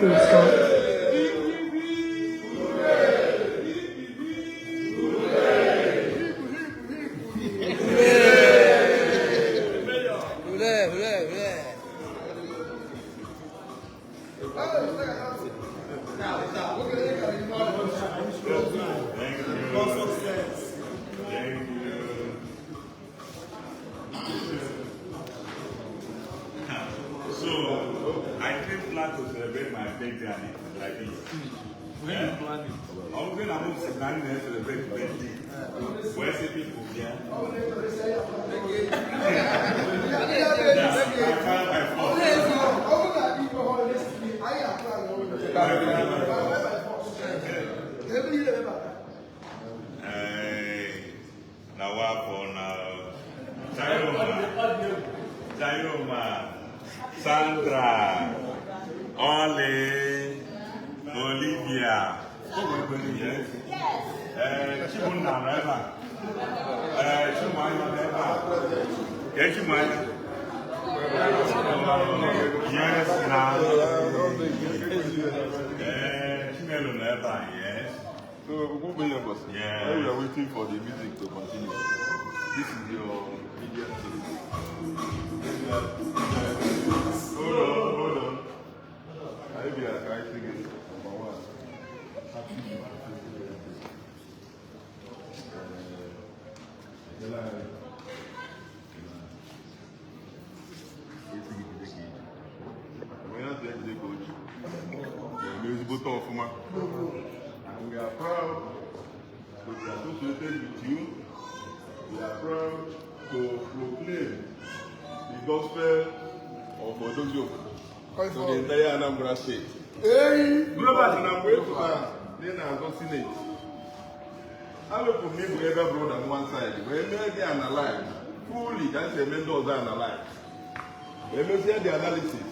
Let's go. Hooray, hooray, hooray. Thank you. More success. Thank you. So, I didn't plan to celebrate my birthday and it is like this. When you plan it. I was going to move to nine and celebrate birthday. Where's the people here? Yeah, I found my phone. Hey, now what for now? Chayoma, Chayoma, Sandra, Ollie, Olivia. Yes. Eh, Chibunna nọ ebe a. Eh, Chimanya nọ ebe a. Kee Chimanya? Yes, na. Eh, Chinelo nọ ebe a, yes. So, Ogbu Boss, Yeah. while we are waiting for the music to continue, this is your media team. Hold on, hold on. I be a guy singing number one. Happy birthday. Ezigbote ọfụma. And we are proud to be associated with you. We are proud to proclaim the gospel of Odozi Obodo to the entire Anambra State. Global na mgbe ị pụtara na ị na-azọ Senate, awepụ m ịbụ ebe brother m one side wee mee gị analyze fully ka m si eme ndị ọzọ analyze wee mezie the analysis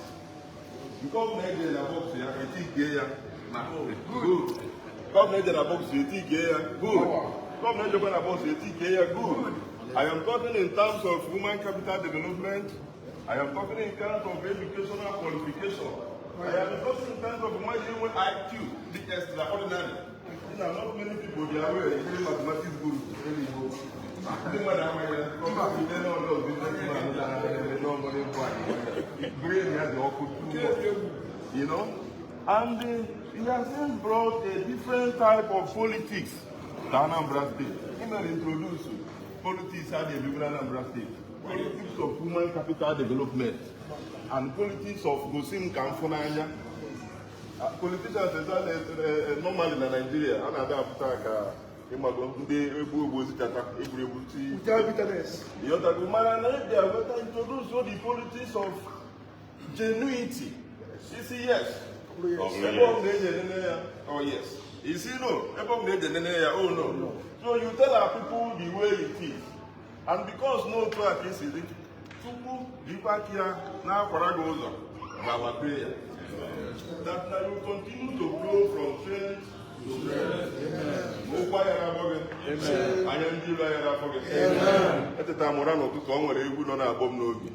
nke ọ bụla eje na box ya etikie ya na good, nke ọ bụla eje na box ya etikie ya good, nke ọ bụla ejekwa na box ya etikie ya good. I am talking in terms of human capital development. I am talking in terms of educational qualification. I am talking in terms of mmadụ inwe IQ dị extraordinary. Na not many people dey aware ihe mathematics guru n'Igbo. Ndị mmadụ amaghị ya. Ndị n'ọdụ businessman na-eme n'ọmọdé mbụ anyị. Brain ya dị ọkụ too much. And he has since brought a different type of politics to Anambra State. He may introduce politics at the Anambra State. Politics of human capital development and politics of gosim ka mfụ n'anya. Politicians normally na Nigeria a na-ada apụta ka ịmago ndị egwu egwu zichata egwuregwu ti Without bitterness. ịghọtago, mana na ịbịa weta introduce the politics of genuity. Isi yes, ebe ọ na-eji enene ya, oh yes. Isi no, ebe ọ na-eji enene ya, oh no. So you tell our people the way it is, and because no otu a ka esi dị, tupu jikwa aka ya na-akwara gị ụzọ bụ our prayer that na you continue to grow from strength to strength. Ụkwụ aghara agbọ gị, anya ndị iro aghara afọ gị. Eteta m ụra n'ụtụtụ, ọ nwere egwu nọ na-agbọ m n'obi.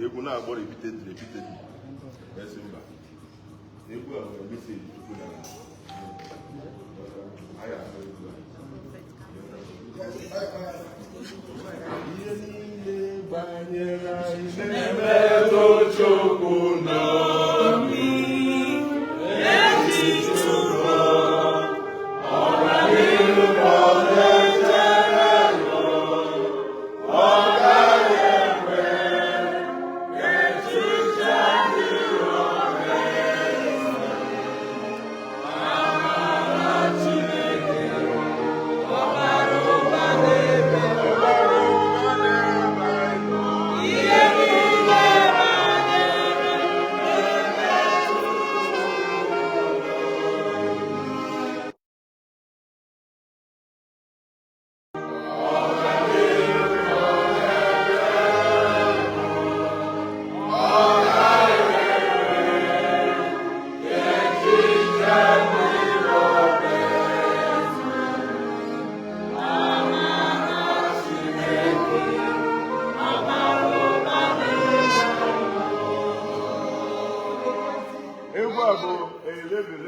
Egwu na-agbọ repeatedly, repeatedly. Esi mba, egwu a nwere message Chukwu na anyị ahụ egwu a. Ihe niile banyere anyị na-emetụ Chukwu n'obi.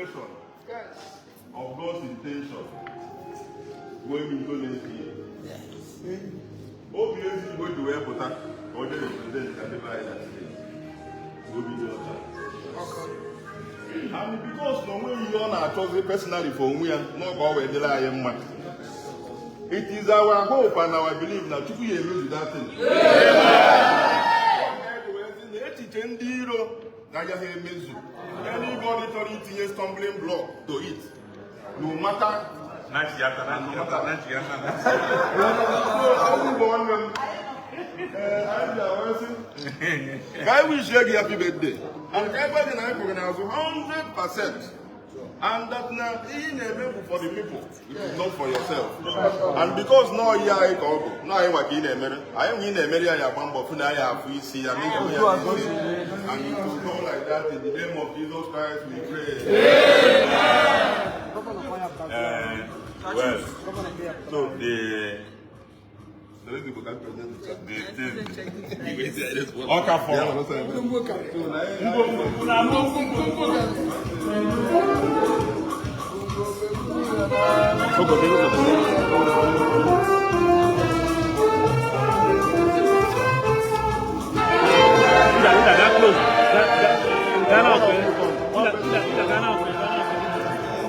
expression of God's intention going into next year. Obi Ezigbo ji wee pụta ka ọ jee represent ndị be anyị na steeti. Obi dị ọcha. And because na onweghị ihe ọ na-achọzi personally for onwe ya n'ọka ọ wee dịrị anyị mma. It is our hope and our belief na Chukwu ya emezu that thing. Na echiche ndị iro na-agaghị emezu. Anybody chọrọ itinye stumbling block to it, no matter Nachiyata, nachiyata, nachiyata. So, bụ nwanne m, ee, anyị bịa wee sị ka anyị wishie gị happy birthday and ka ebe gị na anyị kwụrụ n'azụ 100% and that na ihe ị na-eme bụ for the people, it is not for yourself. And because na ọyị anyị ka ọ bụ na anyị nwa ka ị na-emere anyị nwa, ị na-emere ya, ya agba mbọ fụ na anyị afụ isi ya mezuo ya n'isi. And it will go like that. In the name of Jesus Christ we pray. Well, so the thing. Ọka fọrọ. Ida, Ida, that close. Ghana okay. Ida, Ida, Ida, Ghana okay. Ghana okay. Ida, Ghana okay.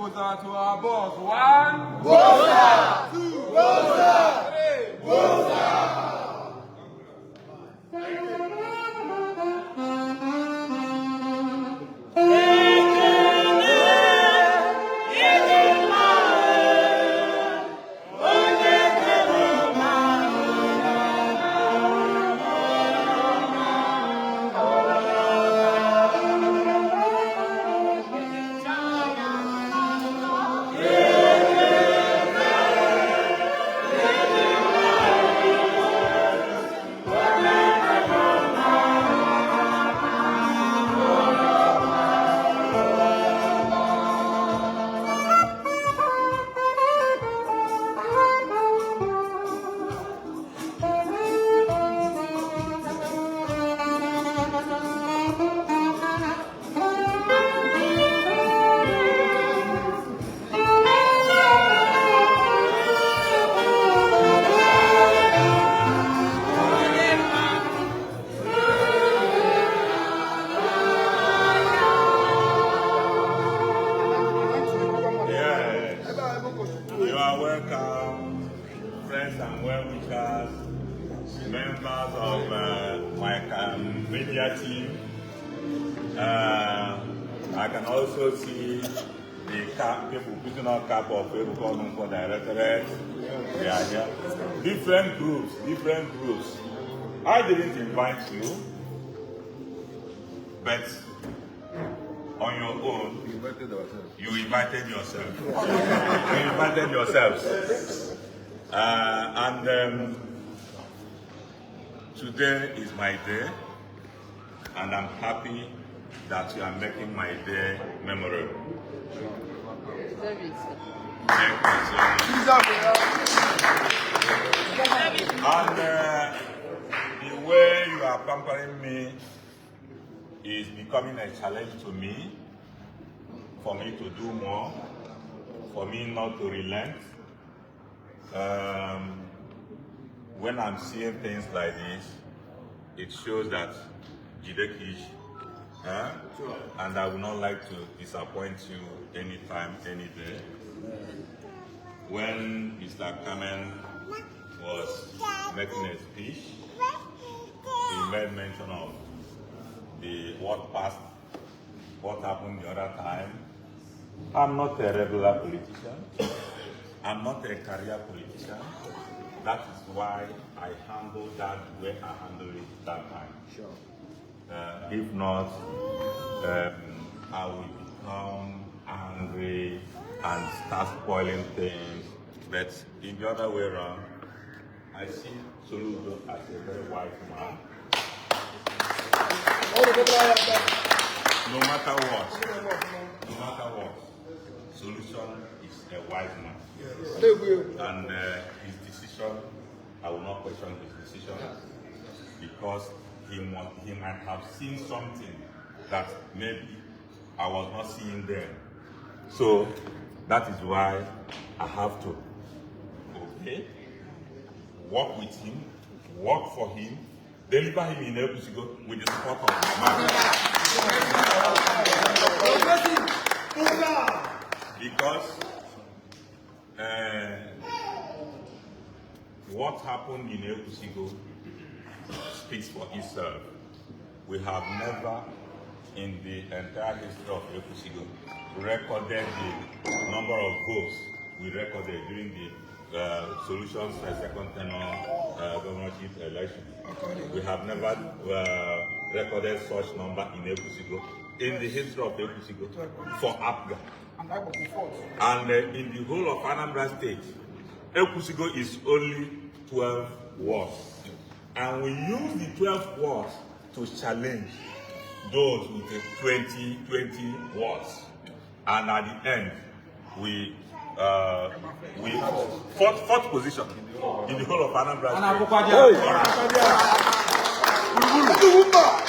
Gboza to our boss. One. Gboza. Two. Gboza. Three. Gboza. Yes. You are welcome, friends and well-wishers, members of my media team. I can also see the cap, people putting on cap of Ebuka Onunkwo Directorate. They are here. Different groups, different groups. I didn't invite you, but on your own, you invited yourself. You invited yourselves. And today is my day, and I'm happy that you are making my day memorable. Thank you so much. And the way you are pampering me is becoming a challenge to me, for me to do more, for me not to relent. When I'm seeing things like this, it shows that Jidekish, and I would not like to disappoint you anytime, any day. When Mr. Kamen was making a speech, he made mention of the what passed, what happened the other time. I'm not a regular politician. I'm not a career politician. That is why I handle that the way I handled it that time. Sure. If not, I will become angry and start spoiling things. But in the other way around, I see Soludo as a very wise man. No matter what, no matter what, Solution is a wise man. And his decision, I will not question his decision, because he might have seen something that maybe I was not seeing then. So that is why I have to obey, work with him, work for him, deliver him in Ekwusigo with the support of my man. Because what happened in Ekwusigo speaks for itself. We have never, in the entire history of Ekwusigo, recorded the number of votes we recorded during the Solutions second tenure governorship election. We have never recorded such number in Ekwusigo, in the history of Ekwusigo, for APGA. And in the whole of Anambra State, Ekwusigo is only 12 wards. And we use the 12 wards to challenge those with the 20 wards. And at the end, we fourth position in the whole of Anambra State.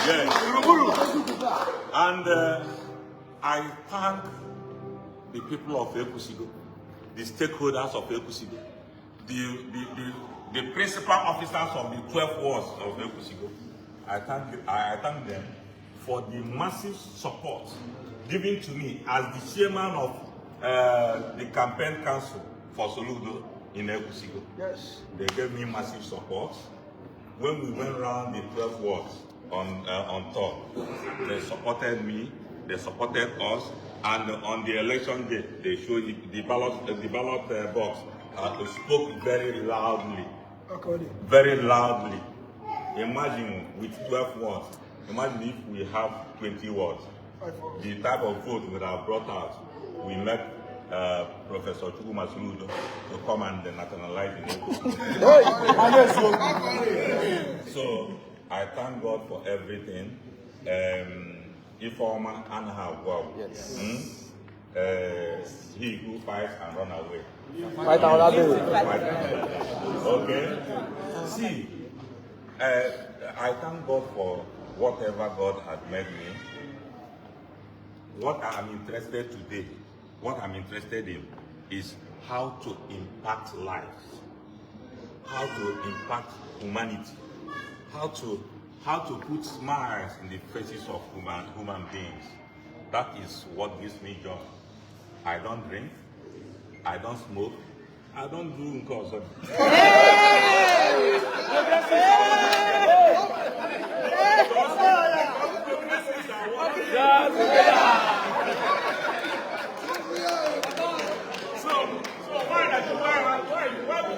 Yes. And I thank the people of Ekwusigo, the stakeholders of Ekwusigo, the principal officers of the 12 wards of Ekwusigo. I thank them for the massive support given to me as the chairman of the campaign council for Soludo in Ekwusigo. Yes. They gave me massive support. When we went round the 12 wards on tour, they supported me, they supported us, and on the election day, they showed the ballot box spoke very loudly. Very loudly. Imagine with 12 wards, imagine if we have 20 wards. The type of vote we have brought out, we met Professor Chukwuma Soludo to come and nationalize the. So I thank God for everything. Ifeoma anaghị agwụ agwụ. He who fights and run away. Fight another day. Okay. See, I thank God for whatever God has made me. What I'm interested today, what I'm interested in is how to impact lives, how to impact humanity, how to put smiles in the faces of human beings. That is what gives me joy. I don't drink, I don't smoke, I don't do nkozo. So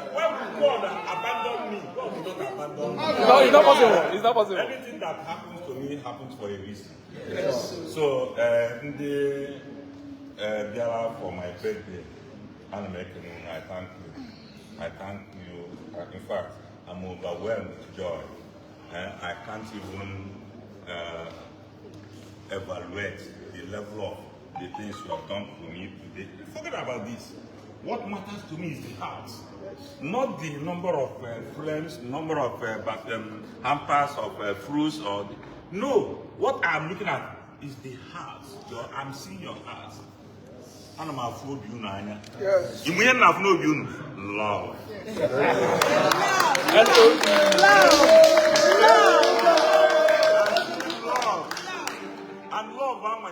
why would God abandon me? God would not abandon me. No, it's not possible. It's not possible. Everything that happens to me happens for a reason. Yes. So, the bịara for my birthday, I thank you. I thank you. In fact, I'm overwhelmed with joy. I can't even evaluate the level of the things you have done for me today. Forget about this. What matters to me is the heart, not the number of flames, number of hampers of fruits or the, no. What I'm looking at is the heart. I'm seeing your heart. I'm a fool, you know. Yes. You may not know you love. Love. And love, I'm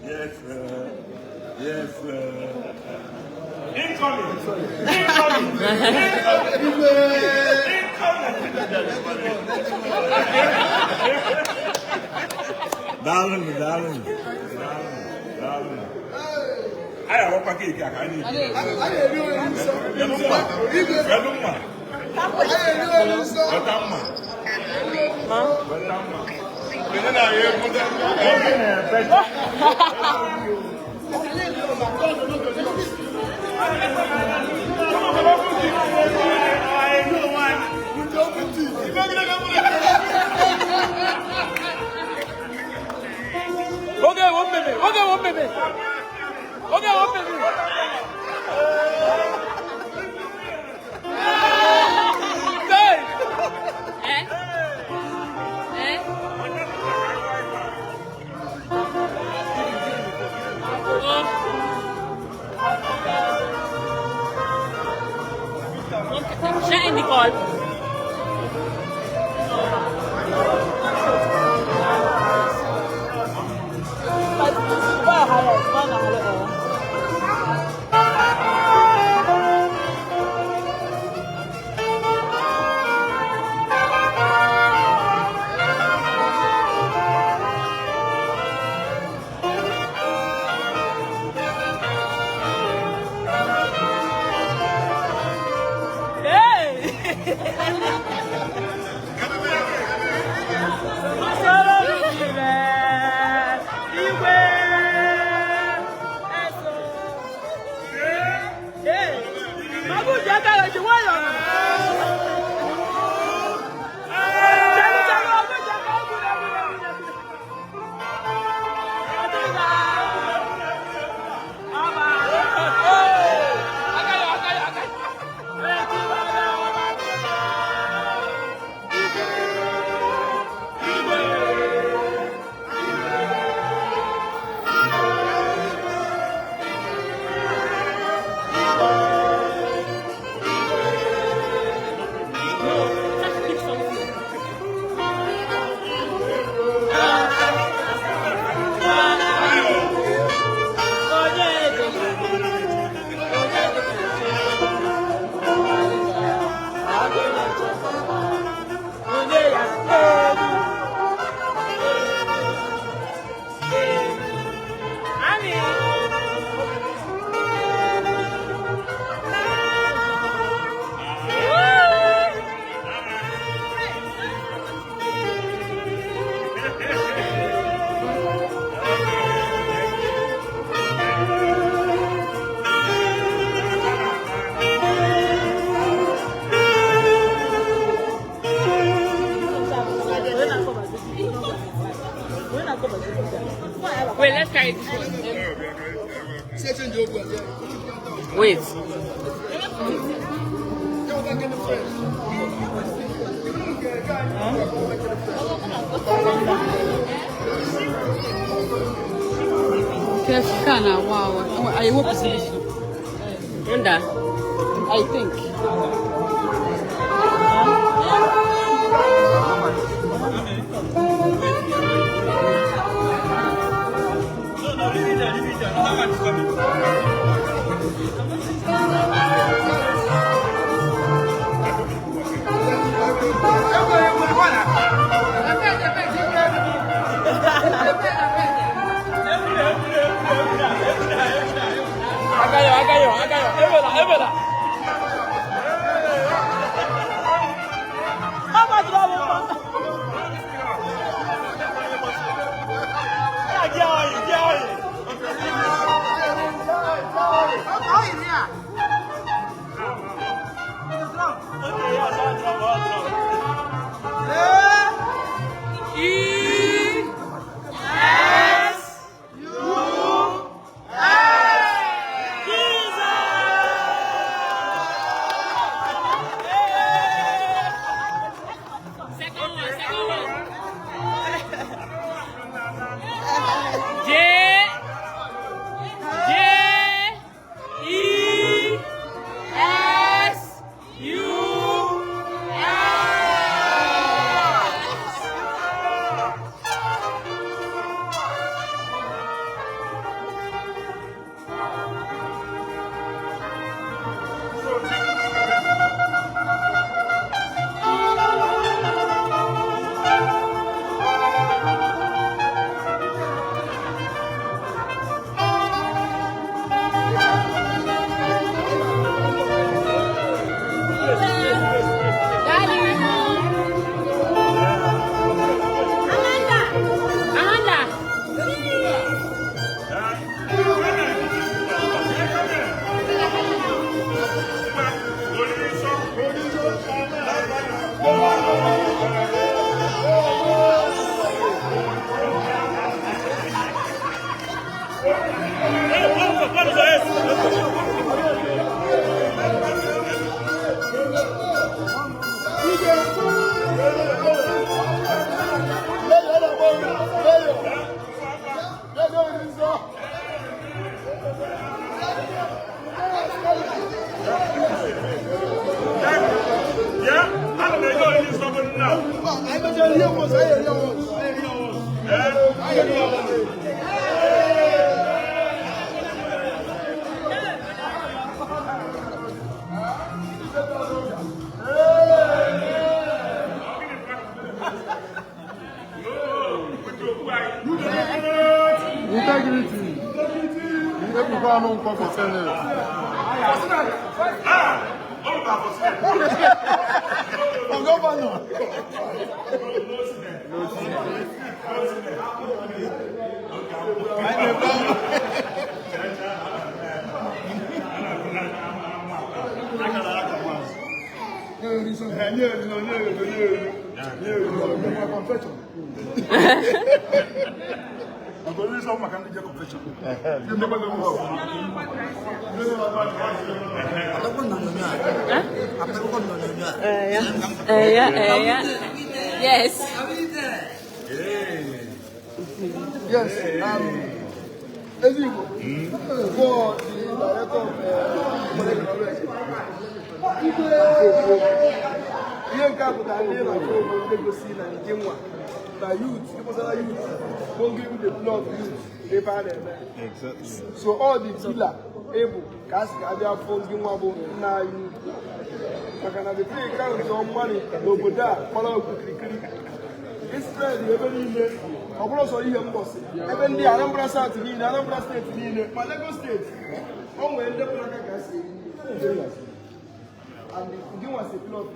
Yes, yes. Incoming! Incoming! Incoming! Darling, darling, darling, darling. I have a package. I need. Okay, 1 minute. Okay, 1 minute. Okay, 1 minute. Shine the call. Kana, wow. I hope it's Nda. I think. No, no, leave it there, leave it there. Another one is coming. Akayo, akayo, akayo. Ebela, ebela. How much love you want? Okay, yeah, drop, drop, drop. E S U S. Jesus! Second one, second one. J J E S U S. Daddy. Amanda. Amanda. Hey, what is this? Yeah, I don't know if it's something now. Integrity. Ebuka no nkọ for Senate. For governor. Yeah, yeah. Yes. Yes, Ezigbo, for the director of ihe nke a pụtara ihe na afọ egosi na nke nwa na youth, ịkpọsara youth, oge the blood youth ebe a na-eme. So all the pillar ebu ka a sị ka abịa afọ ndị nwa bụ nna anyị ukwu. Maka na the three count of money n'obodo a kpọrọ okirikiri Israel ebe niile, ọ bụrụ sọ ihe mbọsị ebe ndị Anambra South niile, Anambra steeti niile, ma Lagos steeti, o nwere ndị pụrụ aka ka si eri and the nwa si plot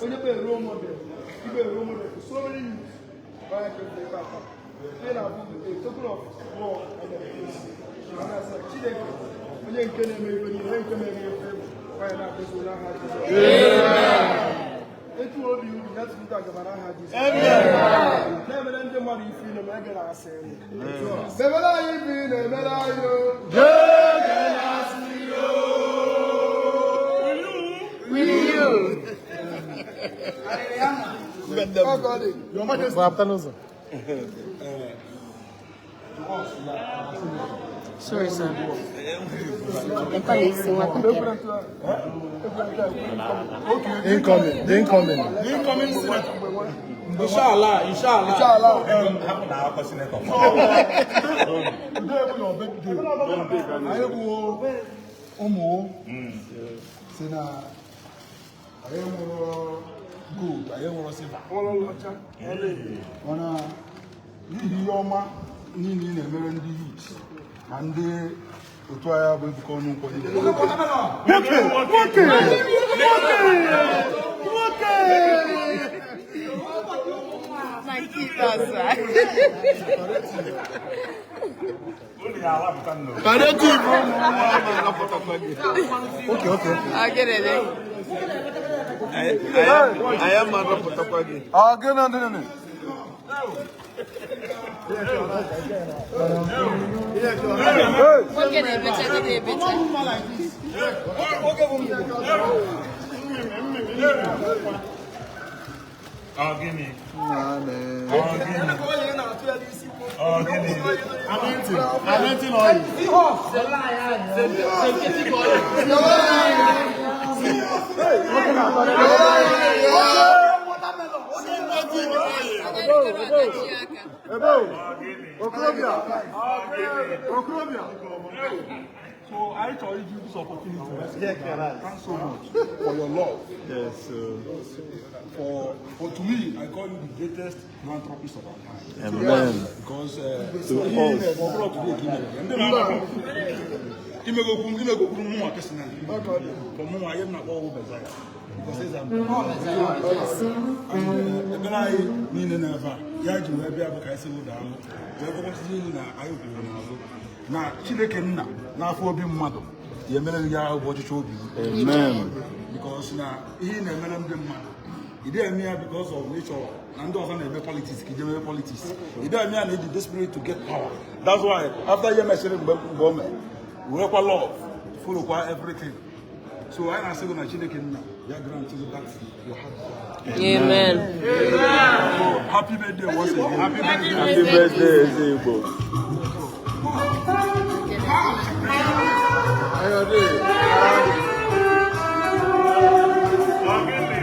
onye bụ role model, ibe role model for so many youths. Onye ka ebe aka ihe na-abụ a token of war and peace. Mana sị Chineke onye nke na-eme ife niile, onye nke na-eme ife bụ onye na-akụzi n'aha Jizọs. Etu obi uru ya tụrụ agabara aha Jizọs. Na-emere ndị mmadụ ife ị na-eme gị na-asị. Mebere anyị ife ị na-emere anyị o. Will you? Oh God. Your Majesty. Sorry, sir. Ekwe na-esi nwatakịrị. Incoming. The incoming. The incoming senator. Inshallah, inshallah. Inshallah. Hapụ na akụkọ senator. Today bụ your birthday. Anyị bụ ụmụ si na anyị nwụrụ gold, anyị nwụrụ silver. Mana n'ihi ihe ọma niile ị na-emere ndị youth na ndị otu anyị bụ Ebuka Ọnụnkwọ niile. Nwoke! Nwoke! Nwoke! Na nke ikpeazụ a. Unu ga-alapụta nnọọ. Okay, okay. Ọ gịnị dị? Ah, gịnị dị nị? Nwoke na-ebecha, gị na-ebecha. Ọ gịnị? Ọ gịnị? Ọ gịnị? Anointing. Anointing oil. Onye rịgoro ọdachi aka. Ebe o. Okorobịa. Okorobịa. So I chọrọ iji this opportunity to say thanks so much for your love. Yes. For to me, I call you the greatest philanthropist of our time. Amen. Because To us. Imegokwuru mụnwa personally. For mụnwa, ihe m na-akpọ ọgwụ Messiah. Because he's a And ebere anyị niile na-ebe a, ya ji wee bịa bụ ka anyị sị wụ daalụ. Wee gwakwasị ilu na anyị kwuru n'azụ. Na Chineke nna n'afọ obi mmadụ ya emere ya bụ ọchịchị obi gị. Amen. Because na ihe ị na-emere ndị mmadụ ị dịghị eme ya because of nature na ndị ọzọ na-eme politics ka ije mere politics ị dịghị eme ya na ịdị desperate to get power. That's why after ihe mesịrị mgbe mgbe o mere werekwa love followkwa everything. So anyị na-asị gị na Chineke nna ya grant you that your heart desire. Amen. So happy birthday once again. Happy birthday. Happy birthday, Eze Igbo. Ọ gịnị?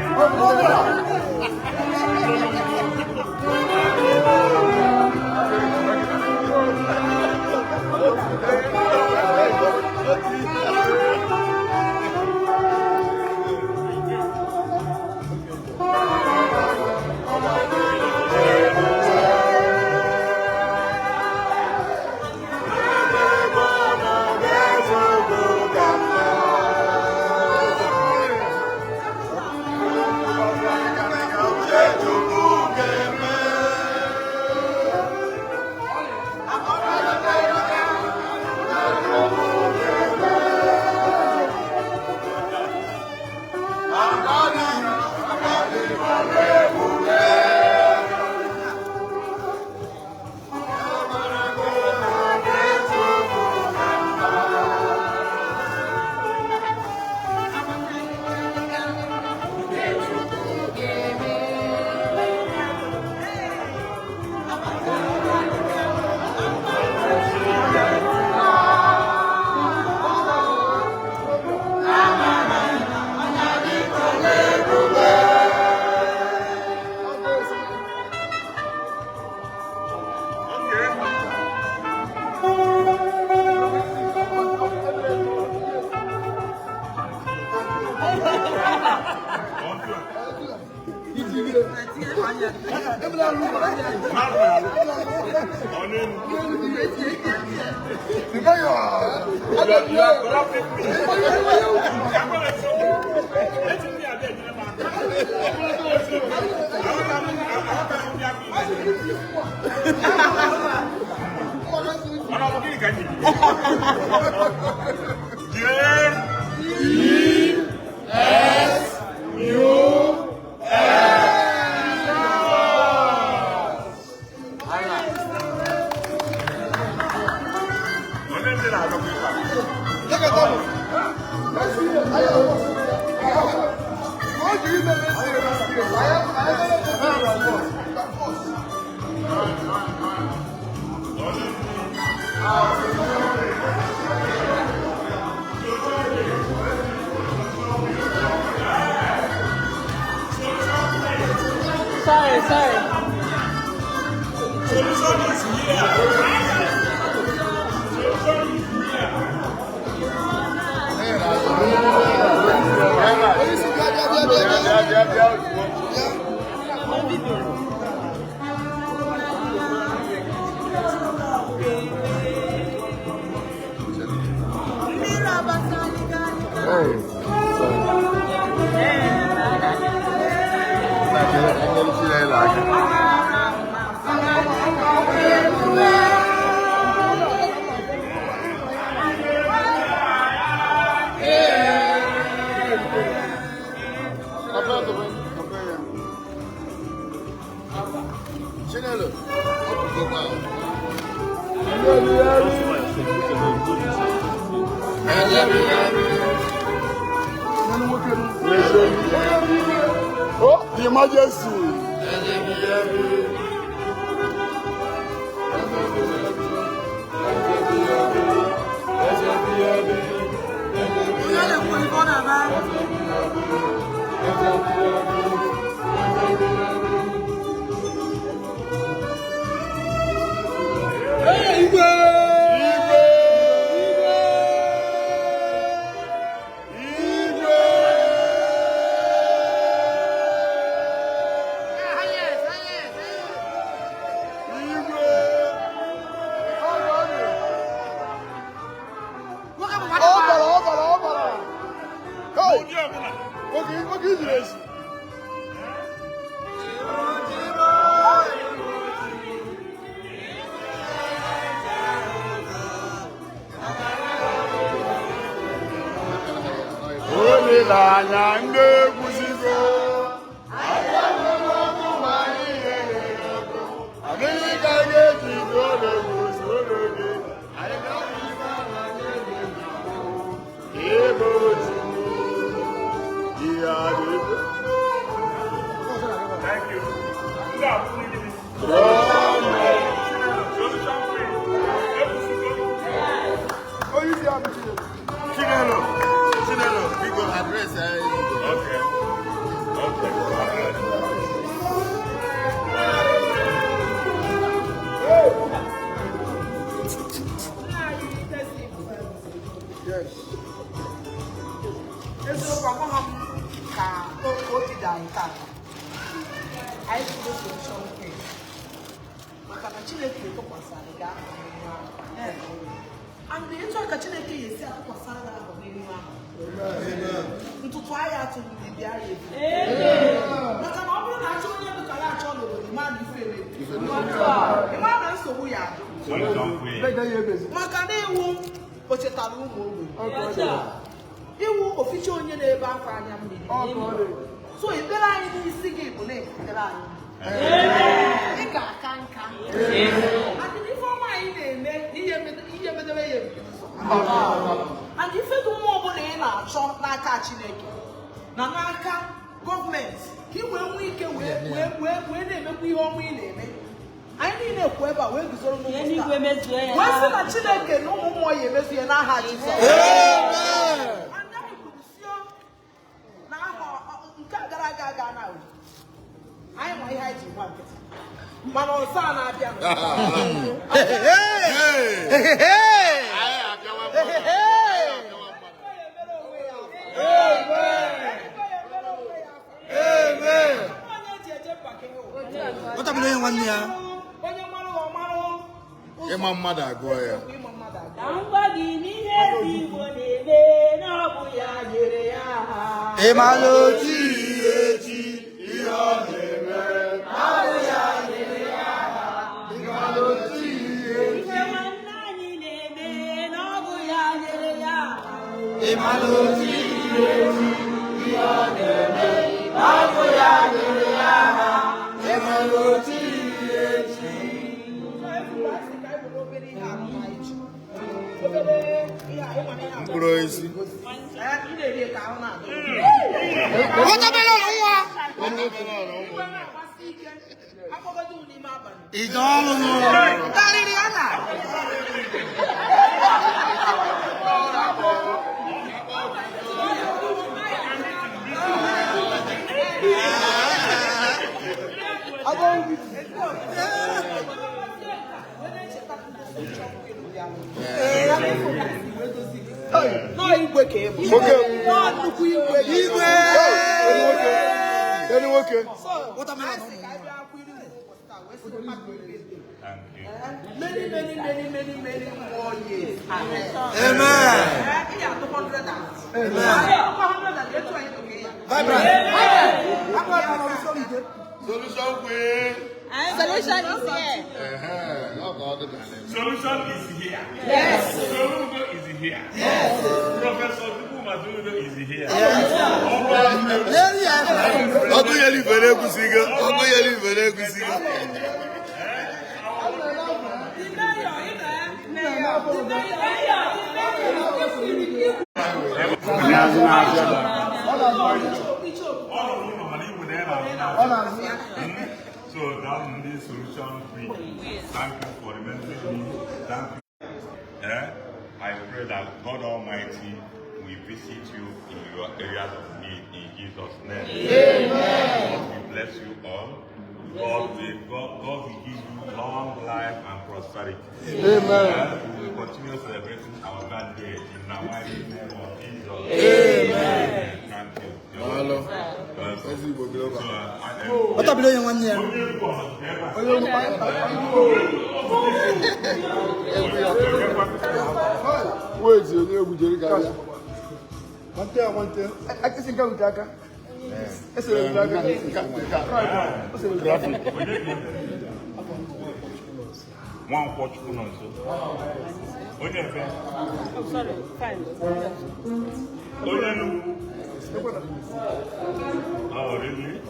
Sorry, sorry. Solution is here. Solution is here. Oh, the emergency. Thank you. Chinelo, we go address. Okay. Okay. Yes. I solution and the ịchọ ka Chineke ya esi atụkwasara gị ahụ n'ihu ahụ. Ntụtụ anyị atụrụ bịa ya ebu. Maka na ọ bụrụ na achọ onye dị ka ya achọ n'obodo ịma na ife ịma na nsogbu ya adụ. Maka na iwu o chetara ụmụ ogbenye. Iwu oficha onye na-ebe akwa anya mmiri. So ekpere anyị n'isi gị bụ na ekpere anyị. Ị ga-aka nka. And ife ọma anyị na-eme ihe medere ya ebido. And ife dị nwa ọbụla ị na-achọ n'aka Chineke na n'aka gọọmenti ka ị wee nwee ike wee na-emekwa ihe ọma ị na-eme. Anyị niile ekwu ebe a wee guzoro n'ụkwụ wee sị na Chineke na ụmụ mmụọ ya emezu ya n'aha Jizọs. Nke a gara aga aga na anyị ma ihe anyị ji gwa nkịtị mana ọzọ a na-abịa Ịma mmadụ agụọ ya. Ka m gwa gị n'ihe ndị Igbo na-eme na ọ bụ ya nyere ya aha. Ịmala otu ihe echi ihe ọ na-eme na ọ bụ ya nyere ya aha. Ịmala otu ihe echi Ihe nwanne anyị na-eme na ọ bụ ya nyere ya aha. Ịmala otu ihe echi ihe ọ na-eme na ọ bụ ya nyere ya aha. Ịmala otu ihe echi. Obere ihe Mkpụrụ osisi. Ee, ị na-eri ka ahụ na-adị. Watermelon nwa. Igwe na-agbasi ike. Akpọgodo unu n'ime abalị. Ije ọrụ nụ. Karịrị ya na. Nọọ igwe ka ị bụ. Nwoke. Nọọ nnukwu igwe. Igwe. Elu nwoke. Watermelon. Anyị sị ka anyị bịa akwụ iri ụbọchị taa wee sị happy birthday. Thank you. Many, many, many, many, many more years ahead. Amen. Ị ga-atụ 100 and. Amen. 100 and etu anyị nọ ka ị ya. Vibrant. Solution queen. Solution is here. Solution is here. Yes. Soludo is here. Yes. Professor Chukwuma Soludo is here. Yes. Leri ya. Ọkụ yelu ife na-ekwusigo. Ọkụ yelu ife na-ekwusigo. The mayor, ị nọ ya? The mayor, the mayor, All of them are even there. So that's the solution queen. Thank you for remembering me. Thank you. Eh? I pray that God Almighty will visit you in your areas of need in Jesus' name. Amen. God will bless you all. God will give you long life and prosperity. Amen. We will continue celebrating our birthday in the mighty name of Jesus. Amen. Thank you. Daalụ. Welcome. Ezi Igbo global. So, and, Watermelon onye nwanne ya. onye egwu ọzọ ebe a. Wait, onye egwu jere ka ya. Esi nke wute aka. Esere wute aka. Graphic. Nwankwọ Chukwu nọ nso. Onye ebe? Onye Enugu? Oh, really?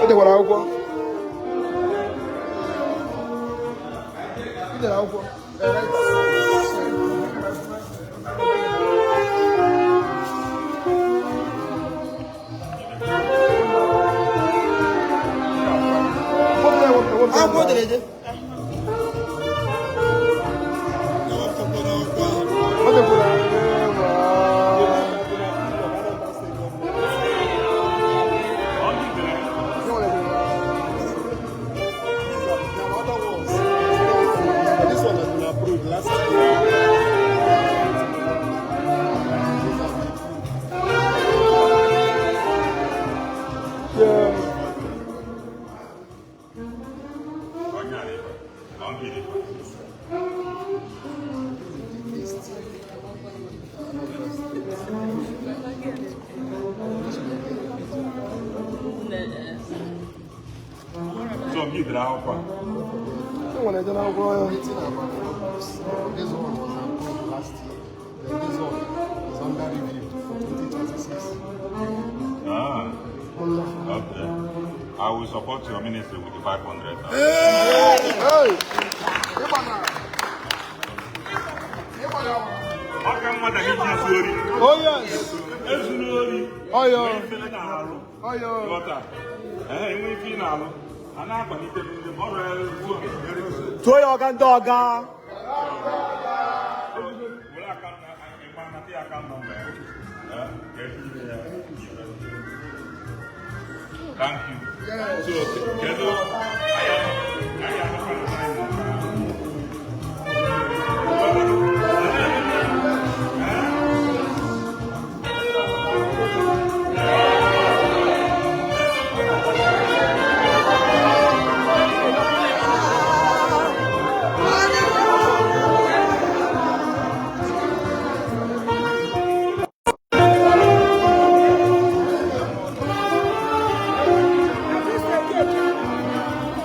O dekwara akwụkwọ. I dere akwụkwọ. Akwụkwọ dere ede. O dekwara Ọ dị bere. This one has been approved last year. Yeah. Onye a dịkwa. Ọ gị dịkwa. So gị dere akwụkwọ a? Enwere ede n'akwụkwọ ya. Written about four books. This one was approved last year. Then this one is under review for 2026. Ah, okay. I will support your ministry with the 500. Hey! Ịgbana! Ịgbana! Ọ ka mmadụ gị ji ezu ori. Oh yes! Ezuru ori. Oh yeah. Nwee ife na-alụ. Oh yeah. Ghọta. Ee, enwe ife ị na-alụ. A na-akwalite ndị ọrụ ya oge. Tụọ ya ọga ndị ọga. Were account ịgba nata ya account number ya. Eh, ka etinye ya ife. Thank you. So, kedu anyị anọkwa na time? Thank you.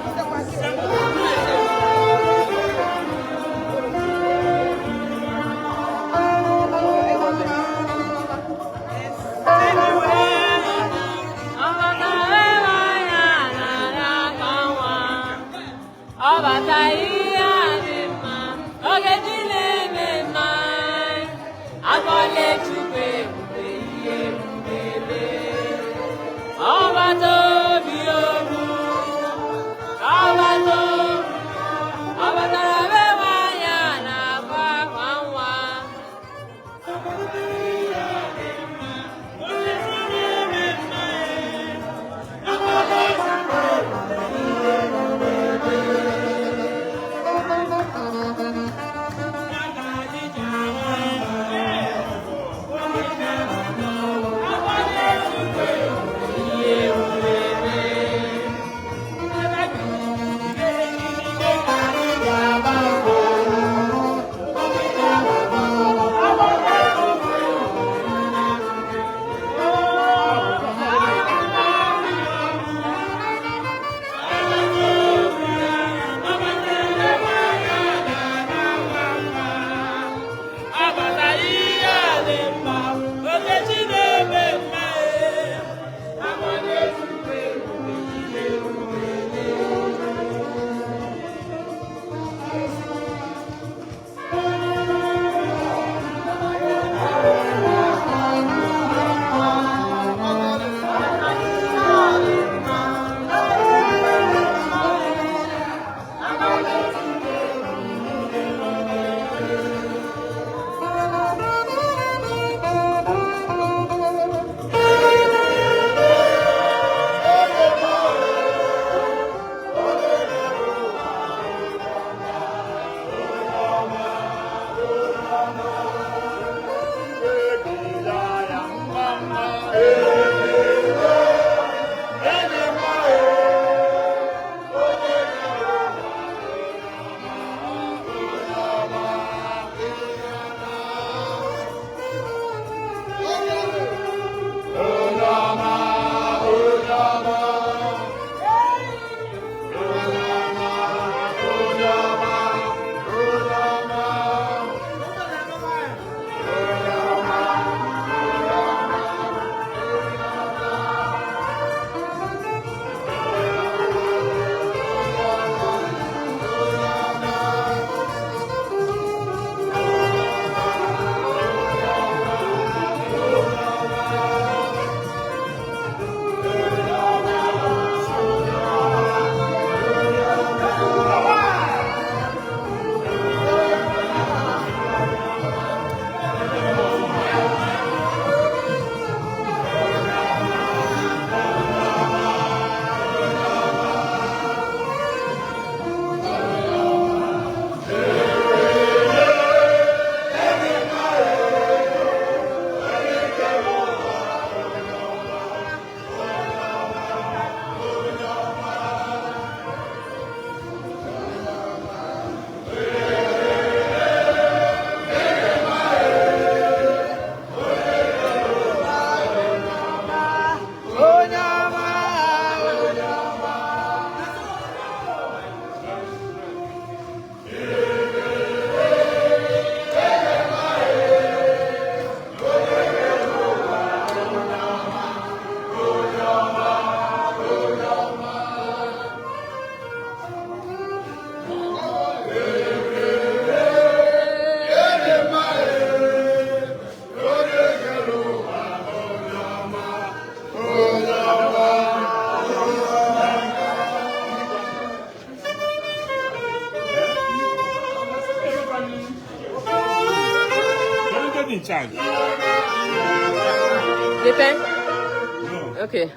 Okay.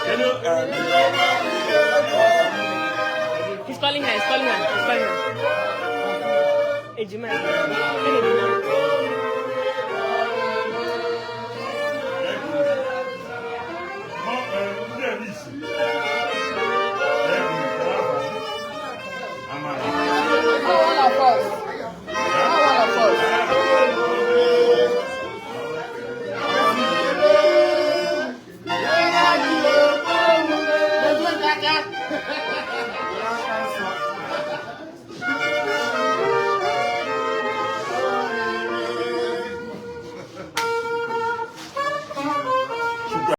Kedu He's calling her. He's calling her. He's calling her. Ejima. Ejima. Ndị a n'isi. Amara. All of us. All of us.